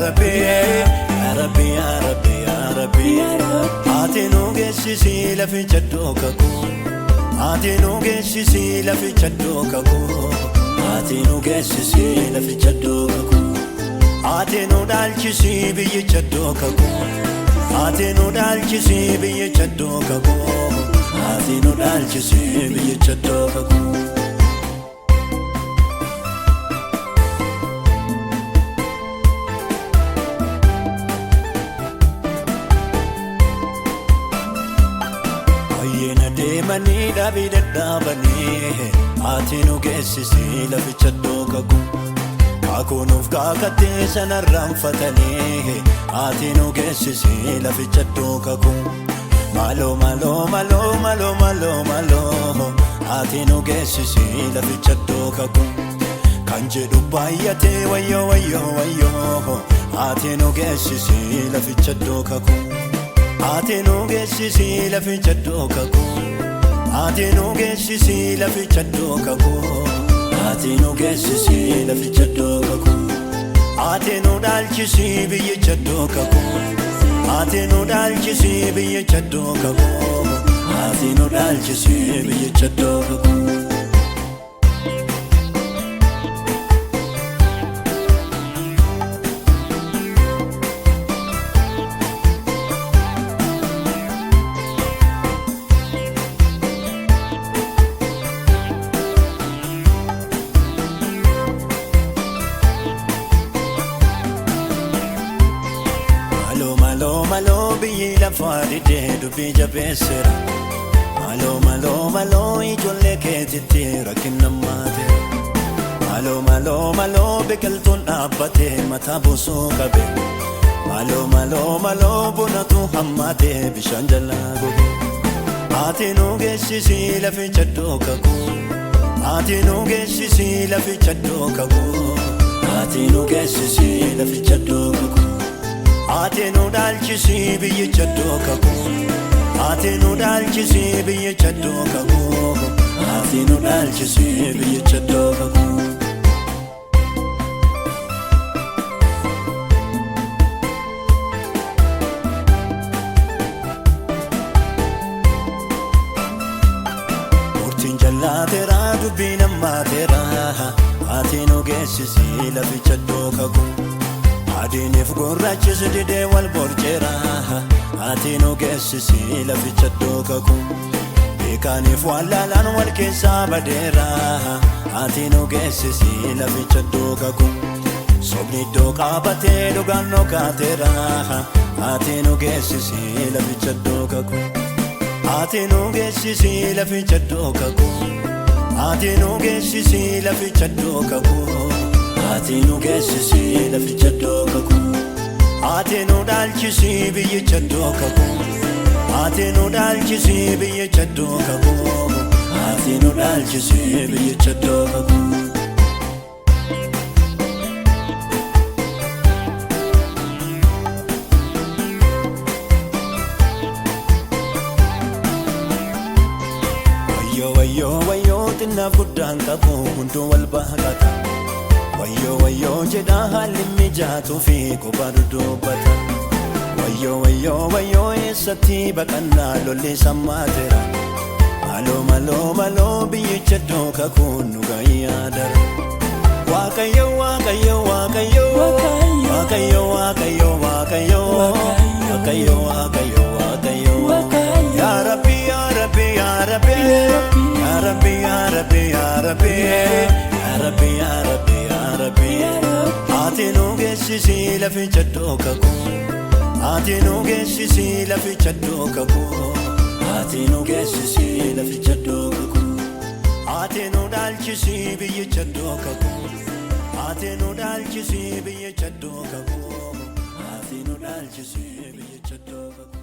Rabbi, yaa Rabbi, yaa Rabbi, yaa Rabbi. Ati nu geessisii laficha iddoo kakuu. Ati nu geessisii laficha iddoo kakuu. Ati nu geessisii laficha iddoo kakuu. Ati nu dhaalchisii biyyicha iddoo kakuu. Ati nu dhaalchisii biyyicha iddoo kakuu. Ati nu dhaalchisii biyyicha iddoo kakuu. Baay'een adeemanii dhabii dadhaabanii, ati nu geessisii laficha iddoo kakuu. Kakuu nuuf kaakattee sanarraanfatanii, ati nu geessisii laficha iddoo kakuu. Maaloo maaloo maaloo maaloo maaloo maaloo, ati nu geessisii laficha iddoo kakuu. Kan jedhu baay'atee, wayyoo wayyoo wayyoo, ati nu geessisii laficha iddoo kakuu. Ati nu geessisii laficha iddoo kakuu. Ati nu geessisii laficha iddoo kakuu. Ati nu geessisii laficha iddoo kakuu. Ati nu dhaalchisii biyyicha iddoo kakuu. Ati nu dhaalchisii biyyicha iddoo kakuu. Ati nu dhaalchisii biyyicha iddoo kakuu. Maaloo maaloo maaloo, biyyi lafaa didee dubbii jabeesseera. Maaloo maaloo maaloo, ijoollee keetitti rakkina maateera. Maaloo maaloo maaloo, biqiltuun dhaabbatee mataa buusuu qabe. Maaloo maaloo maaloo, bunatu hammaatee bishaan jalaa goge. Ati nu geessisii laficha iddoo kakuu. Ati nu geessisii laficha iddoo kakuu. Ati nu geessisii laficha iddoo kakuu. Ati nu dhaalchisii biyyicha iddoo kakuu. Ati nu dhaalchisii biyyicha iddoo kakuu. Ati nu dhaalchisii biyyicha iddoo kakuu. Murtiin jallaateera, dubbiin hammaateera. Ati nu geessisii laficha iddoo kakuu. Adiiniif gurraachis didee wal borceera. Ati nu geessisii laficha iddoo kakuu. Beekaaniif wallaalaan wal keessaa badeera. Ati nu geessisii laficha iddoo kakuu. Sobni iddoo qabatee dhugaan dhokaateera. Ati nu geessisii laficha iddoo kakuu. Ati nu geessisii laficha iddoo kakuu. Ati nu geessisii laficha iddoo kakuu. Ati nu geessisii laficha iddoo kakuu. Ati nu dhaalchisii biyyicha iddoo kakuu. Ati nu dhaalchisii biyyicha iddoo kakuu. Ati nu dhaalchisii biyyicha iddoo kakuu. Wayyoo wayyoo wayyoo, xinnaaf guddaan qabu hunduu wal baaqata. Wayyoo wayyoo jedha, haalli mijaatuu fi kophaa duddubbata. Wayyoo wayyoo wayyoo, eessatti baqannaa? Lolli sammaateera. Maaloo maaloo maaloo, biyyicha iddoo kakuun nu gayyaadara. Waaqayyo, Waaqayyo, Waaqayyo, Waaqayyo, Waaqayyo, Waaqayyo, Waaqayyo, Waaqayyo, Waaqayyo. Yaa Rabbi, yaa Rabbi, yaa Rabbi, yaa Rabbi, yaa Rabbi, yaa Rabbi, yaa Rabbi, yaa Rabbi, yaa Rabbi. Ati nu geessisii laficha iddoo kakuu. Ati nu geessisii laficha iddoo kakuu. Ati nu geessisii laficha iddoo kakuu. Ati nu dhaalchisii biyyicha iddoo kakuu. Ati nu dhaalchisii biyyicha iddoo kakuu. Ati nu dhaalchisii biyyicha iddoo kakuu.